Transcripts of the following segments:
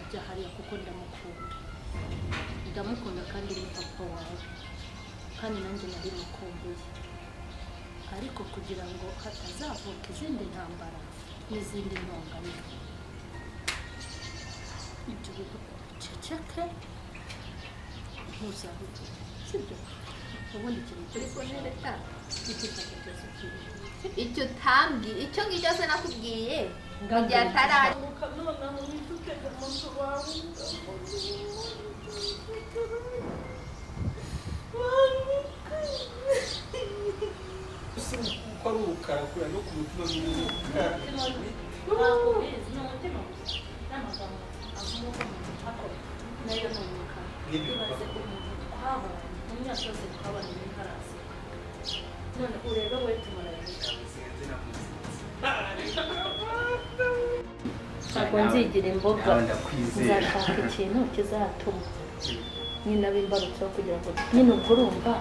ajya hariya kuko ndamukunda. Ndamukunda kandi ni papa wawe. Kandi nanjye nari mukumbuye. Ariko kugira ngo hatazavuka izindi ntambara n'izindi ntonganya. Ibyo bintu uceceke ntuzabivuge, sibyo? Ubundi ikintu cyose ushaka icyo kintu. Icyo utambwiye, icyo ngicyo se nakubwiye mu gihe ataraje. Uko ari ubukara kubera no ku mutima n'umukara. Ntabwo ubizi, ni umutima gusa n'amagambo avuga ko nayo ni umukara. Ibaze umuntu twabanye mu myaka yose twabanye ntaraseka. None urebe we tumara. Ntabwo nzigira imboga, nzashaka ikintu kizatuma nyina bimbarutseho kugira ngo nyine ubwo urumva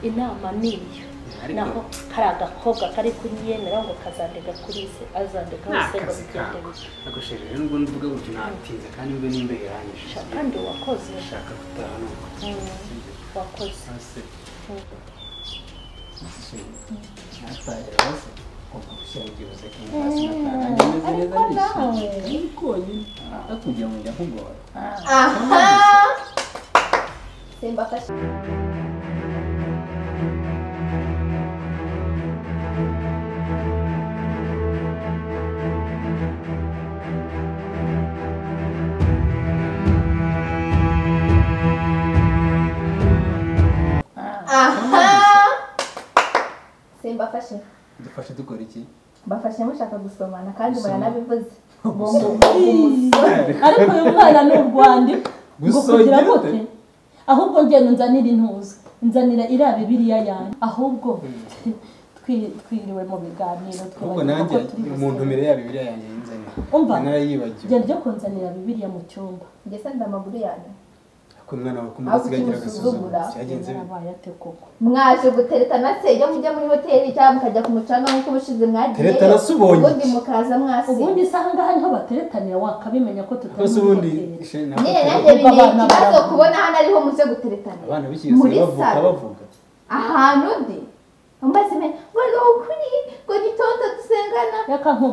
inama niyo. Naho hari agakobwa kari kunyemera ngo kazandega kuri se azandega hose ngo bigende bityo. Agosheje rero nubwo mvuga gutyo natinze kandi mbe nimbe yaranyishe. Kandi wakoze shaka gutaha nuko. Wakoze. Aha! Simba kashe. Simbafashe. Dufashe dukora iki? Bafashe mushaka gusomana kandi muranabivuze. Ariko uyu mwana ni urwandiko. Gusogira gute? Ahubwo ngenda nzanira intuza. Nzanira iriya Bibiliya yanjye. Ahubwo twiriwe mu biganiro twabwo nanjye umuntu mbere ya Bibiliya yanjye yinzanira. Umva narayibagiwe. Genda kunzanira Bibiliya mu cyumba. Njye se ndamaguru yanjye. Umwana wakumasigagira agasuzugura cyagenze mwaje guteretana se iyo mujya muri hoteli cyangwa mukajya ku mucanga nkuko ubushize mwagiye teretana se ubonye ubundi mukaza mwase ubundi isaha ngaha niho bateretanira wakabimenya ko tutari muri hoteli nyine nanjye binteye ikibazo kubona hano ariho muze guteretana abana b'ikiyose bavuga bavuga ahantu ndi maze ngo ni ukuri ngo gitondo dusengana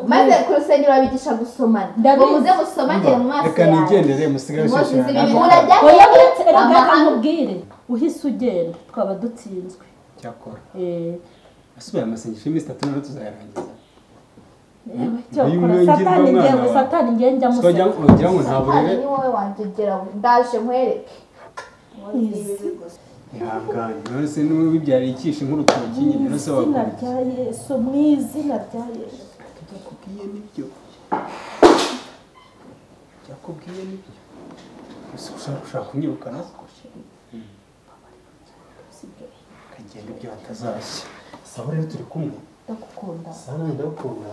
maze ku rusengero babigisha gusomana ngo muze musomane mu maso reka nigendere musigare shashana oya uretse reka nkubwire uhise ugenda twaba dutsinzwe cyakora asubiye amasengesho y'iminsi itatu none tuzayarangiza satani ngewe satani ngewe njya museka wagira ngo nta burere ni wowe wanjye ndaje nkwereke ihangane none se n'ubibyariye ikishe nk'urutoki nyine none se wakora izina rya Yesu mu izina rya Yesu byakubwiye nibyo byakubwiye nibyo ushaka kunyirukana kagenda ibyo hatazashya sawa rero turi kumwe ndagukunda sana ndagukunda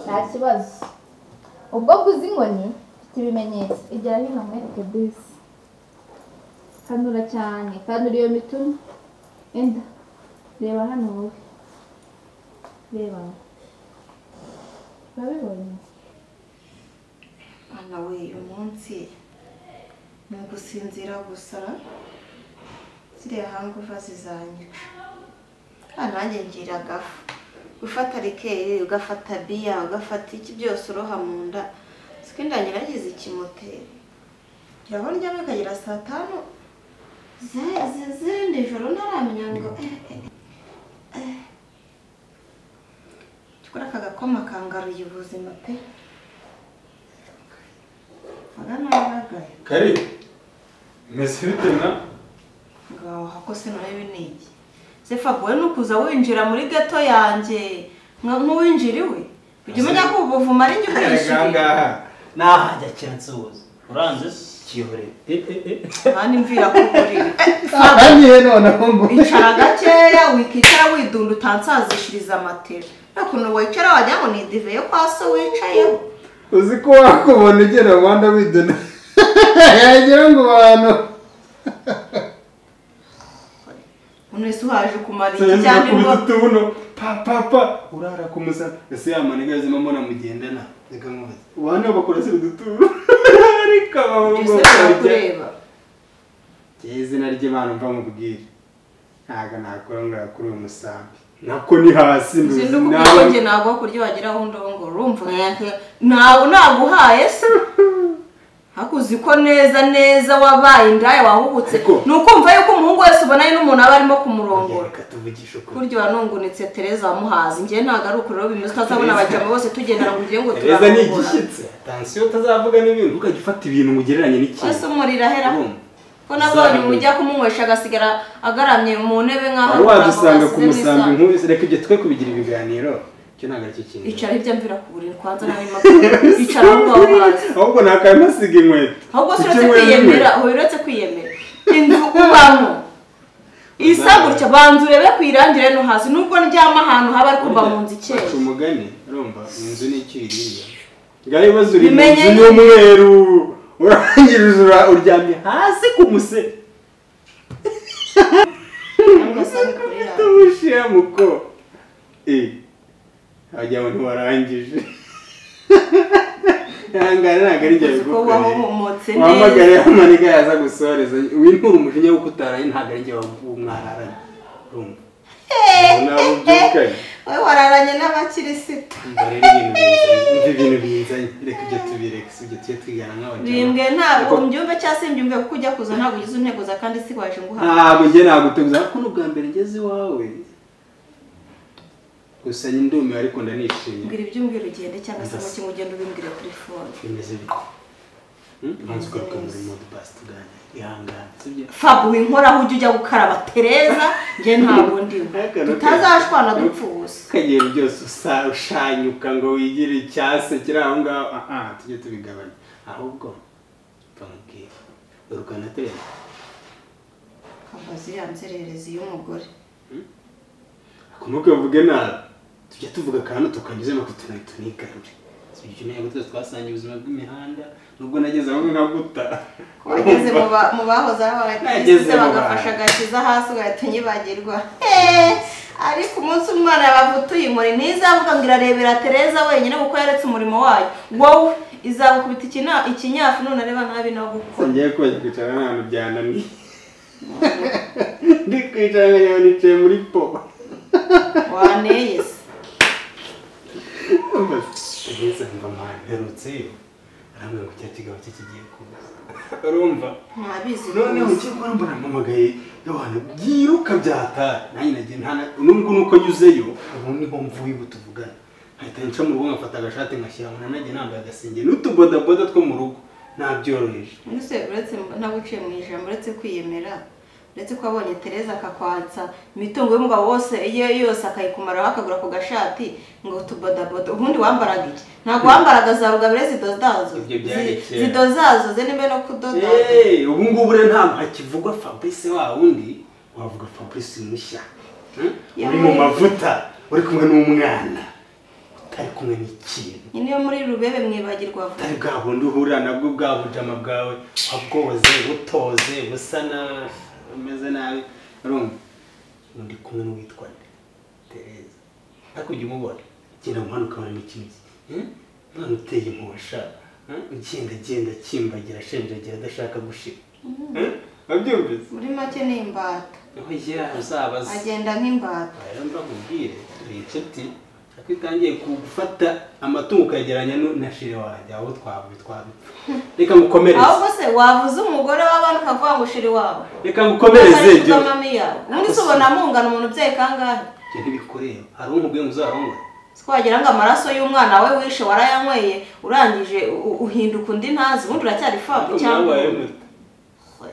nta kibazo ubwo kuzi inkoni mfite ibimenyetso igera hino mwereke bisi kanura cyane kanura iyo mituma enda reba hano wowe reba urabibonye mwana we uyu munsi ni ugusinzira gusa ziriya hanguva zizanyica kandi nanjye ngira agafu gufata rikeri ugafata biya ugafata iki byose uroha mu nda siko inda nyiragize ikimoteri aho ndyamye ikagera saa tanu z'irindi joro ntaramenya ngo cyokora aka gakoma kangaruye ubuzima pe aganagaye kari meze bite mwa ngaho hakose nurebe niki sefa gowe nukuza winjira muri gato yanjye nk'uwinjiriwe ujye umenya ko ubuvuma ari njye ubwishyuriye ngaha nahajya cyansuhuza uranze kihore mani mvira ku buriri akanyihe noneho ngo icara gakeya wikicara widunda utansazishiriza amatera ukuntu wicara wagira ngo ni dive yo kwa so wicayeho uzi ko wakubona ugera mu muhanda widunda yagira ngo bantu Uno wese uhaje kumara iki cyane ngo utubuno pa pa pa urara ku musambi ese yamaniga yazima mbona mugendana reka nkubaze ubana bakora se uduturo ariko abahungu kureba izina ry'Imana mva mubwire ntago nakora ngara kuri uyu musambi nako ni hasi nduzi nawe nge nago kuryo wagira aho ndongo urumva nawe naguhaye se hakuzi ko neza neza wabaye indaya wahubutse nukumva yuko umuhungu wese ubona n'umuntu aba arimo kumurongora kuryo wanungunitse Tereza wamuhazi nge ntago ari ukurero bimeze utazabona abajama bose tugendana ngo ugiye ngo Tereza ni igishyitsi attention utazavuga n'ibintu ukajya ufata ibintu mugereranye n'ikintu ese umurira hera ko nabonye umujya kumunywesha agasigara agaramye mu ntebe nkaho wadusanga ku musambi nk'uyu reka ibyo twe kubigira ibiganiro cyo ntago ari cyo kintu icara ibyo mvira ku buriri kwanza nari makuru icara aho hasi ahubwo nakaye masiga inkweto ahubwo uretse kwiyemera uretse kwiyemera inzu ubamo isa gutya banza urebe kwirangire no hasi nubwo ndyama ahantu haba ari kumva mu nzu ikeye umugani urumva inzu ni ikiriya ngaye bazuri mu nzu y'umweru urangiriza uryamye hasi ku muse tubushira muko ajya abantu warangije yangana nagari njye ko wahomotse neza wamagare amaniga yaza gusoreza wintura umujinya wo kutaraye ntagari njye wumwararanye urumva nabo byukanye we wararanye n'abakirisitu ibintu binzanye reka ibyo tubireke sibyo tuye twigana nk'abajama bimbwe ntabwo mbyumve cyangwa se mbyumve kuko ujya kuza ntabwo ugize integuza kandi si waje nguha ntabwo njye naguteguza kuko n'ubwa mbere ngeze iwawe gusa ndumiwe ariko ndanishimye mbwira ibyo umbwira ugende cyangwa se mu kimwe ugende ubimbwire kuri phone bimeze bite banza ugaruka muri mode pass tuganire ihangane sibyo Fabu winkoraho ujya ujya gukaraba Tereza njye ntabwo ndiwe tutazashwana dupfa ubusa kagiye byose ushanyuka ngo wigire icyase kiri aho ngaho tujye tubigabanya ahubwo mva urukana Tereza kambazi yanzererezi y'umugore ntukavuge nabi tujya tuvuga akantu tukanyuzemo ko tunigarure sibyo ntego twese twasangiye ubuzima bw'imihanda nubwo nageze aho nkaguta wageze mu bahoze ari abakirisitu bagafasha agakiza hasi ugahita unyibagirwa ariko umunsi umwana yabavutuye inkoni ntizavuga ngo irarebera Tereza wenyine kuko yaretse umurimo wayo wowe izagukubita ikinyafu none areba nabi no gukora ngiye kujya kwicara n'ahantu byananiye ndi kwicara nkaho nicaye muri po waneye se Tereza mva mperutseyo arambwira ngo cya kigabo cye kigiye kuza urumva ntabizi noneho ugiye kubona mbona mpamagaye y'abantu byiruka byatari nanjye nagiye nubwo nuko nyuzeyo ubu niho mvuye ubu tuvugana nkahita nca mu rugo nkafata agashati ngashyira mu nagiye nambaye agasengeri n'utubodaboda two mu rugo nabyoroheje mbese uretse ntaguciye mu ijambo uretse kwiyemera uretse ko abonye Tereza akakwatsa imitungo y'umugabo wose iyo yose akayikumaraho akagura ku gashati ngo tubodaboda ubundi wambaraga iki ntabwo wambaraga za rugabire zidodazo zidozazo ze nimbe no kudoda ubu ngubu rero ntabwo hakivugwa Fabrice wa wundi wavuga Fabrice mushya uri mu mavuta uri kumwe n'umwana utari kumwe n'ikintu nyine yo muri rubebe mwibagirwa vuba utari bwa bundi uhura nabwo bwa bujama bwawe wabwoze butoze busa nabi umeze nabi urumva undi kumwe n'uwitwa Tereza ariko ujya umubona genda umuhanda ukabona n'ikintu umwana uteye impuhwe ugenda agenda akimbagira ashenjagira adashaka gushira wabyumvise muri make ni imbata uzabaze agenda nk'imbata rero mbakubwire turi inshuti ariko itangiye gufata amatungo ukayegeranya na shire wanjye aho twabipfa reka ngukomereze ahubwo se wavuze umugore w'abantu ukavuga ngo shire wawe reka ngukomereze ibyo mami yawe ubundi se ubona mungana umuntu ubyaye kangahe ibyo ntibikureba hari umubwiye ngo uzarongore twagira ngo amaraso y'umwana we wishe warayanyweye urangije uhinduka undi ntazi ubundi uracyari Fabu cyangwa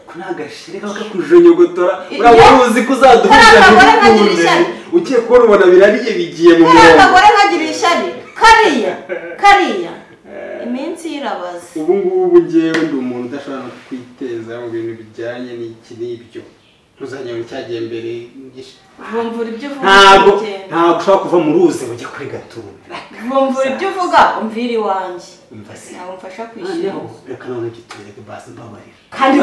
ko nagashire kakakujonyogotora urabona uzi ko uzaduhuza ntibikunde ugiye kubona ubona birariye bigiye mu murongo akagore kagira ishyari kariya kariya iminsi irabaze ubu ngubu ngewe ndi umuntu udashobora no kwiteza mu bintu bijyanye n'iki n'ibyo ntuzajya ngo cyagiye mbere vumvura ibyo uvuga ntabwo ushobora kuva mu ruzi ngo ujye kuri Gatunda vumvura ibyo uvuga umvira iwanjye ntabwo mfasha kwishyura reka none ujye tubereke basi mbabarira kandi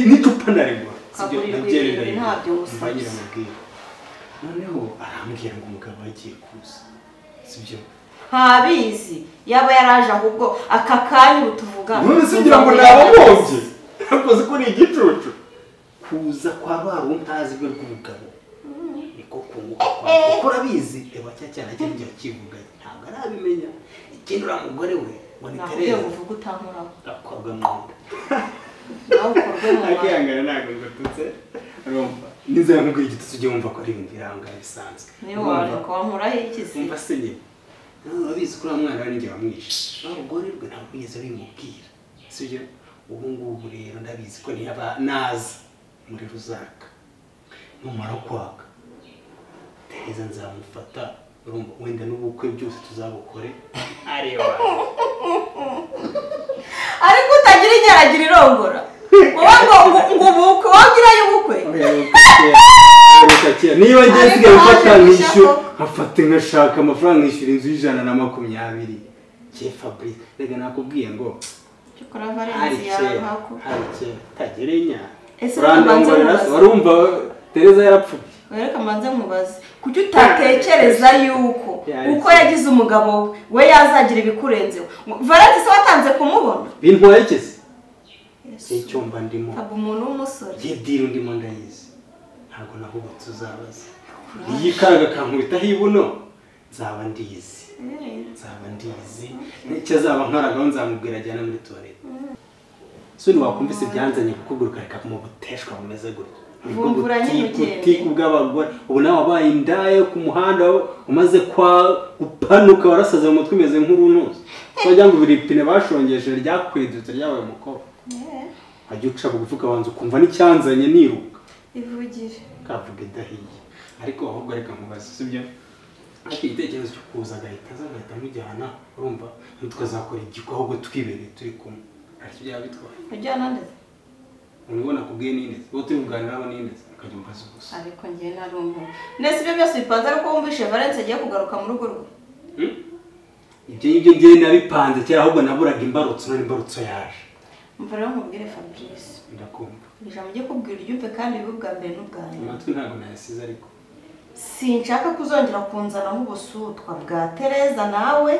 n'icupa narigura Ukagurirwa ibirori ntabyo ngusabye. Noneho arambwira ngo umugabo agiye kuza. Sibyo? Ntabizi. Yaba yaraje ahubwo aka kanya utuvuga. None se ngira ngo nababombye. Nakoze ko ni igicucu. Kuza kwa baro ntazi rwe rw'umugabo. Niko kunguka kwa. Kuko urabizi eba cyane cyane kivuga ntabwo arabimenya. Ikindi ura mugore we ngo ni Tereza. Ntabwo uvuga utankoraho. Akobwa mwunda. Nawe ukorwe mu mwana. Akihangana ntabwo ngututse. Urumva. Nizera nkubwira igitutsi ujye wumva ko ari ibintu birangaye bisanzwe. Niyo wareka wankuraho iki se? Umva se nyine. Urabizi ko uriya mwana we ninjye wamwishe. Umugore rwe ntabwo wigeze bimubwira. Sibyo? Ubu ngubu rero ndabizi ko ntiyaba naza muri ruzaka. Numara kwaka. Tereza nzamufata. Urumva wenda n'ubukwe byose tuzabukore. Areba. Ariko utagira inyaragira irongora. Wowe ngo ubukwe wagirayo ubukwe. Niba ngiye nsigaye mfata nkishyura nkafata nkashaka amafaranga nkishyura inzu y'120. Cye Fabrice rega nakubwiye ngo cyokora Valensi yaruhako. Hari kera tagerenya. Urumva Tereza yarapfuye. Wereka manze nkubaze kuki utatekereza yuko uko yagize umugabo we yazagira ibikurenzeho. Valensi se watanze kumubona? Bintwaye iki se? Icyumba ndimo. Tabwo umuntu w'umusore. Yediro ndimo ndayizi. Ntabwo nahubatse uzabaza. Yikaraga kankubitaho ibuno nzaba ndizi. Nzaba ndizi. Nicyo azaba nkaragaho nzamubwira ajyana muri toilette. So ni wakumvise byanzanye kukuguruka reka mu buteshwa bumeze gutya. Vumvura nyine ugende. Butike bw'abagore ubu nawe wabaye indaya ku muhanda umaze kwa gupanuka warasaze mu mutwe umeze nk'urunuzi. Wagira ngo biri pine bashongeshe ryakwedutse ryabaye umukobwa. Ajya uca bugufi ukabanza ukumva n'icyanzanye niruka. Ivugire. Kavuga idahiye. Ariko ahubwo reka nkubaze sibyo? Ariko igitekerezo cyo kuza agahita aza agahita amujyana urumva tukazakora igiko ahubwo twibereye turi kumwe. Ariko byaba bitwaye. Ujyana nde? Urabona kubwiye n'indezi. Uwo turi kuganiraho n'indezi akajya umbaza ubusa. Ariko njye narumva. Nese ibyo byose bipanze ariko wumvishe Valence agiye kugaruka mu rugo rwe. Ibyo ngibyo njye nabipanze kera ahubwo naburaga imbarutso none imbarutso yaje. Umva rero nkubwire Fabrice. Ndakumva. Ijambo ugiye kubwira uryumve kandi bibe ubwa mbere n'ubwa nyuma. Amatwi ntabwo nayasize ariko. Sinshaka kuzongera kunzanaho ubusutwa bwa Tereza nawe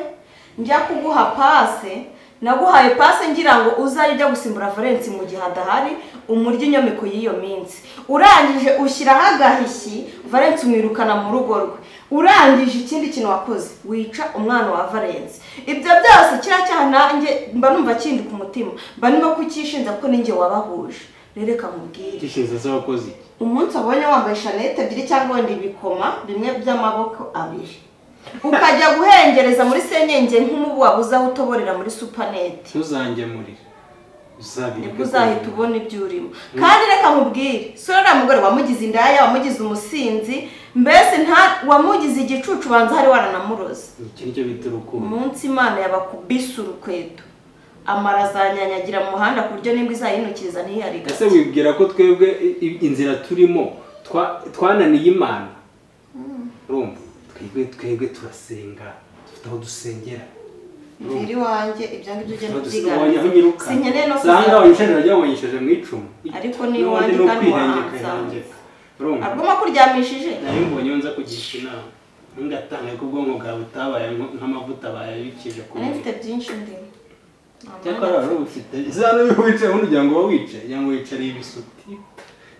njya kuguha pase naguhaye pase ngira ngo uzajye ujya gusimbura Valence mu gihe adahari umurya inyomeko y'iyo minsi. Urangije ushyiraho agahishyi Valence umwirukana mu rugo rwe. Urangije ikindi kintu wakoze wica umwana wa Valence. Ibyo byose kiriya cyaha nanjye mba numva kindi ku mutima mba ndimo kukishinza kuko ninjye wabahuje. Rero reka nkubwire. Kishinza se wakoze iki? Umunsi abonye wambaye shanete ebyiri cyangwa wenda ibikoma bimwe by'amaboko abiri ukajya guhengereza muri senyenge nk'umubu wabuze aho utoborera muri supanete. Ntuzangemurire. Nibwo uzahita ubona ibyo urimo. Kandi reka nkubwire sura uriya mugore wamugize indaya wamugize umusinzi mbese nta wamugize igicucu banza hari waranamuroze. Iki nicyo bita urukundo. Umunsi Imana yabakubise urukweto amara azanyanyagira mu muhanda ku buryo n'imbwa izayinukiriza ntiyarigate. Ese wibwira ko twebwe inzira turimo twananiye Imana? Urumva twebwe turasenga dufite aho dusengera. Mviri wanjye ibyo ngibyo ugenda ubyiganira. Sinkeneye no kuzanga wanyishaje wagira ngo wanyishaje mu icumu. Ariko ni iwanjye kandi wahansanze. Agomba kuryamishije. Nayo mbonye nza kugisha inama. Ngatanga ko ubwonko bwawe butabaye nk'amavuta bayabikije ku. Nari mfite byinshi ndimo. Cyakora wari ufite izana wicaye ubundi ugira ngo wicaye cyangwa wicariye ibisuti.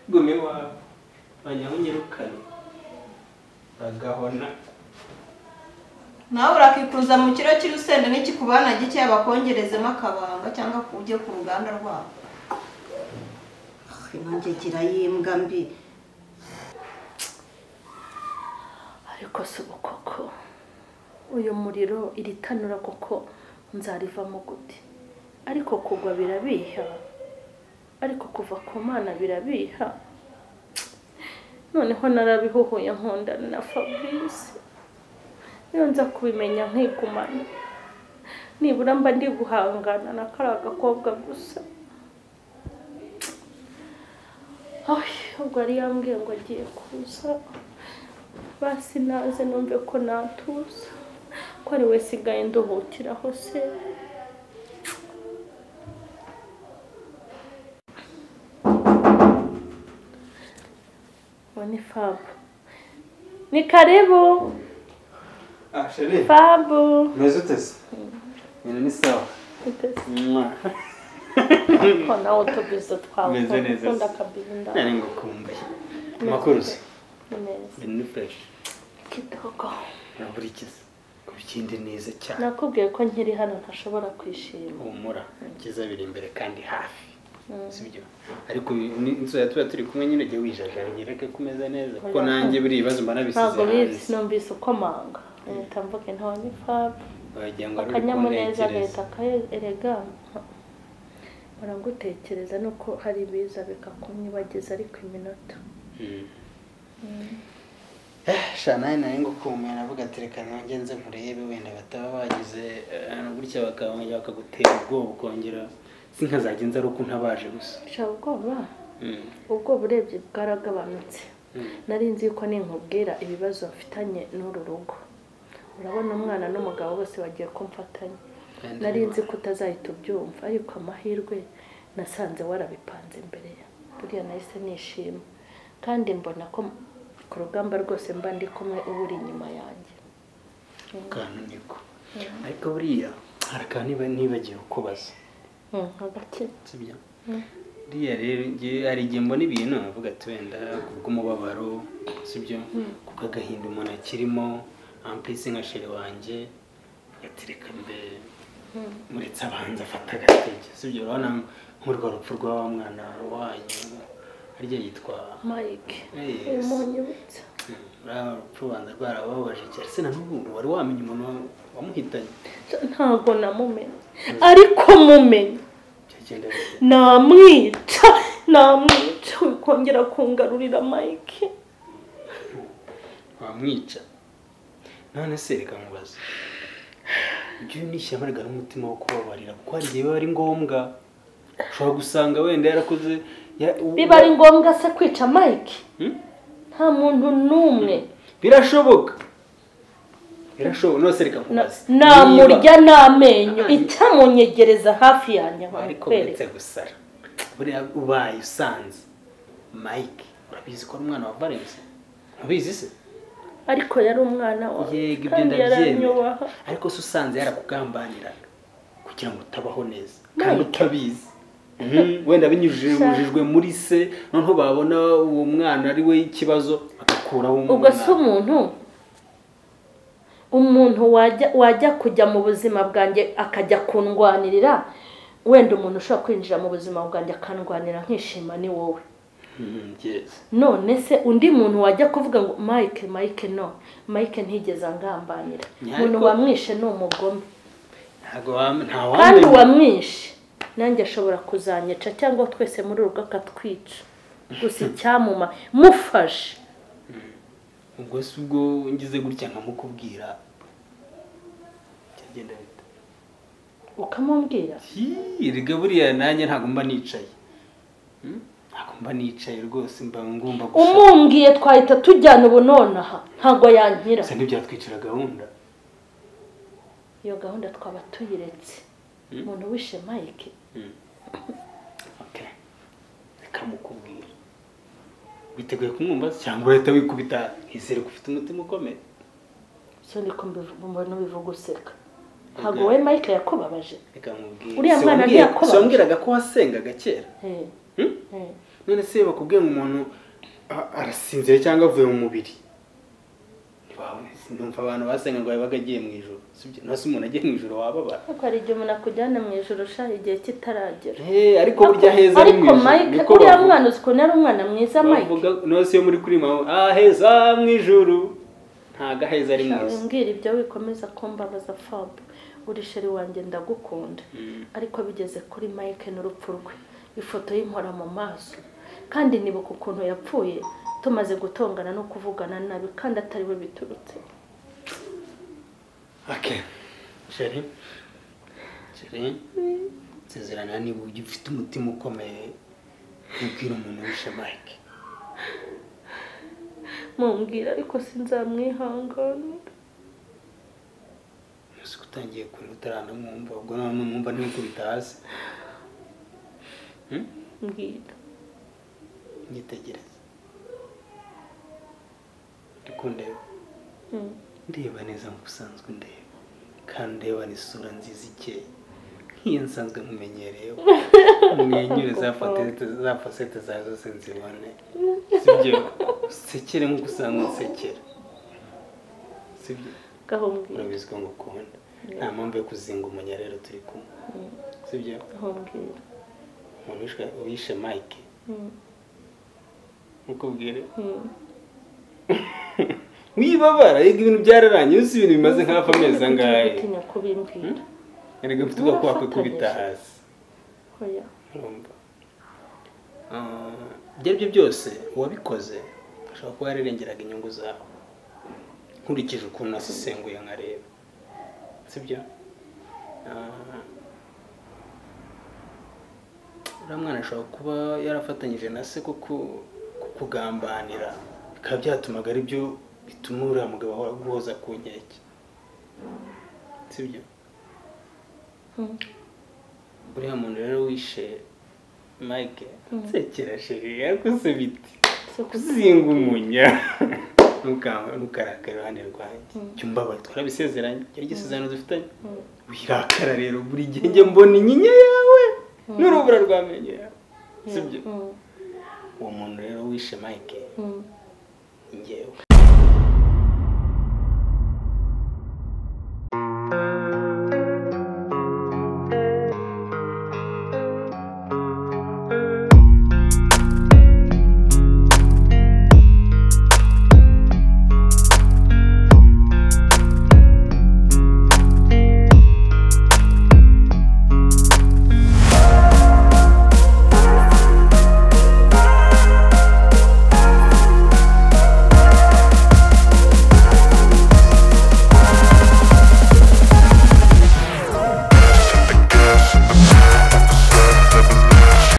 Gume wawe. Banyahunyirukane. Bagahona. Nawe urakikuza mu kiro cy'urusenda n'ikikubana gike bakongerezemo akabanga cyangwa ujye ku ruganda rwabo. Inongegera y'imbwa mbi. Ariko si koko uyu muriro iri tanura koko nzarivamo gute? Ariko kugwa birabiha, ariko kuva ku Mana birabiha. Noneho narabihuhuye nkundana na Fabrice. Iyo nza kubimenya nkigumana nibura mba ndi guhangana na kariya gakobwa gusa. Ubwo yari yambwiye ngo agiye kuza basi naze numve ko natuza ko ari we sigaye nduhukiraho se. Ni Fabu. Ni karibu. Ah, chérie. Fabu. Meze ute se? Ibintu ni sawa. Ko nawe utubizo twawe. Meze neza. Ukunda kabinda. Nari ngukumbuye. Amakuru se? Ni meza. Ibintu ni fresh. Kitoko. Urabura iki se? Kubikindi neza cyane. Nakubwiye ko nkiri hano ntashobora kwishima. Humura, ibyiza biri imbere kandi hafi. Sibyo? Ariko inzu tuba turi kumwe nyine jye wijajara nyereke kumeze neza kuko nanjye buri ibibazo mba nabisize hanze. Ntabwo bizi numvise ukomanga. Mpita mvuga ntawa ni Fabu. Wagira ngo ari akanyamuneza leta erega barangutekereza nuko hari ibiza bikakunyibagiza ariko iminota. Sha nawe nari ngukumbuye navuga ati reka nanjye nze nkurebe wenda bataba bagize gutya bakongera bakagutera ubwoba ukongera sinkazajya ari uko ntabaje gusa. Sha ubwoba ubwoba urebye bwaragabanutse. Nari nzi yuko ninkubwira ibibazo mfitanye n'uru rugo. Urabona umwana n'umugabo bose bagiye kumfatanya. Nari nzi ko utazahita ubyumva ariko amahirwe nasanze warabipanze imbere ya. Buriya nahise nishima kandi mbona ko ku rugamba rwose mba ndi kumwe uba uri inyuma yanjye. Kantu niko. Ariko buriya hari akantu nibagiwe kubaza. Agaki. Sibyo? Buriya rero hari igihe mbona ibintu navuga ati wenda kubw'umubabaro, sibyo? Kubw'agahinda umuntu akirimo, ampisi nka chéri wanjye gatereka mbe muretse abanza afata agatege, sibyo? Urabona nk'urwo rupfu rwa wa mwana wanyu harya yitwa Mike. Umunyibutsa. Urupfu rwanza rwarababaje cyane. Se na n'ubu wari wamenye umuntu wamuhitanye? Ntabwo namumenye. Ariko mumenye. Namwica, namwica wikongera kungarurira Mike. Wamwica. None se reka nkubaze. Ibyo nishyamba rigana umutima wo kubabarira kuko hari igihe biba ari ngombwa. Ushobora gusanga wenda yarakoze biba ari ngombwa se kwica Mike? Nta muntu n'umwe. Birashoboka. Birashoboka. None se reka nkubaze. Namurya n'amenyo icyamunyegereza hafi yanjye ariko uretse gusara. Buriya ubaye usanze Mike urabizi ko ari umwana wa Valence? Ubizi se? Ariko yari umwana wawe. Yego ibyo ndabyemera. Ariko se usanze yarakugambaniraga kugira ngo utabaho neza kandi utabizi. Wenda binyujijwe muri se noneho babona uwo mwana ari we ikibazo bagakuraho umwana. Ubwo se umuntu wajya kujya mu buzima bwanjye akajya kundwanirira, wenda umuntu ushobora kwinjira mu buzima bwanjye akandwanira nkishima ni wowe. None se undi muntu wajya kuvuga ngo Mike Mike no Mike ntigeze angambanira. Umuntu wamwishe ni umugome. Kandi wamwishe nanjye ashobora kuzanyica cyangwa twese muri urugo akatwica. Gusa icyamuma mufashe. Ubwo se ubwo ngize gutya nkamukubwira cyagenda bite? Ukamubwira? Erega buriya nanjye ntabwo mba nicaye. Ntabwo mba nicaye rwose mba ngomba gushaka. Umumbwiye twahita tujyana ubu nonaha ntabwo yankira. Se ntibyatwicira gahunda? Iyo gahunda twaba tuyiretse. Umuntu wishe Mike. Okay. Reka mukubwira. Witeguye kumwumva cyangwa urahita wikubita izere ko ufite umutima ukomeye? So ndiko mbona bivuga useka. Ntabwo we Mike yakubabaje. Reka nkubwire. Uriya mwana ntiyakubabaje. Wambwiraga ko wasengaga kera? None se bakubwiye ngo umuntu arasinzira cyangwa avuye mu mubiri? Ndumva abantu basenga ngo babaga agiye mu ijuru. Sibyo? Nase umuntu agiye mu ijuru wababara. Ariko hari igihe umuntu akujyana mu ijuru sha igihe kitaragera. Ariko burya heza ari mu ijuru. Ariko Mike uriya mwana uzi ukuntu ari umwana mwiza Mike. Bavuga nose yo muri kuri mama aheza mu ijuru. Ntago aheza ari mu isi. Mbwira ibyo wikomeza kumbabaza Fab. Uri sheri wanjye ndagukunda. Ariko bigeze kuri Mike n'urupfu rwe. Ifoto y'impora mu maso. Kandi nibuka ukuntu yapfuye tumaze gutongana no kuvugana nabi kandi atari we biturutse. Okay. Chérie. Chérie. Sezerana niba ufite umutima ukomeye ubwira umuntu wishe Mike. Mumbwira ariko sinzamwihanganira. Nasi kutangiye kure utaranamwumva ubwo none numva ntikubita hasi. Mbwira. Nyitegereze. Ndikundeba. Ndeba neza nkusanzwe ndeba. Kandi ndeba isura nziza ikeye. Nk'iyo nsanzwe nkumenyereye. Mwenyure za facette zawe zose nzibone. Sibyo? Usekere nk'uko usanzwe unsekera. Sibyo? Gahombwira. Urabizi ko ngukunda. Nta mpamvu yo kuzinga umunya rero turi kumwe. Sibyo? Gahombwira. Umuntu wishe Mike. Mukubwire. Wibabara, yego ibintu byararangiye, uzi ibintu bimaze nk'afa amezi angahe. Gutinya kubimbwira. Erega mfite ubwoba ko wakwikubita hasi. Oya. Urumva. Ibyo aribyo byose uwabikoze ashobora kuba yararengeraga inyungu zawe. Nkurikije ukuntu nasesenguye nkareba. Sibyo? Uriya mwana ashobora kuba yarafatanyije na se kukugambanira. Bikaba byatumaga ari byo bituma uriya mugabo ahora aguhoza ku nkeke. Sibyo? Uriya muntu rero wishe Mike, nsekera sheri, yakoze biti. Kuzinga umunya. Ntukarakare iruhande rwanjye. Jya umbabara, twarabisezeranye, cyari igisezerano dufitanye. Wirakara rero buri gihe njye mbona inyinya yawe n'urubura rw'amenyo yawe. Sibyo? Uwo muntu rero wishe Mike, njyewe.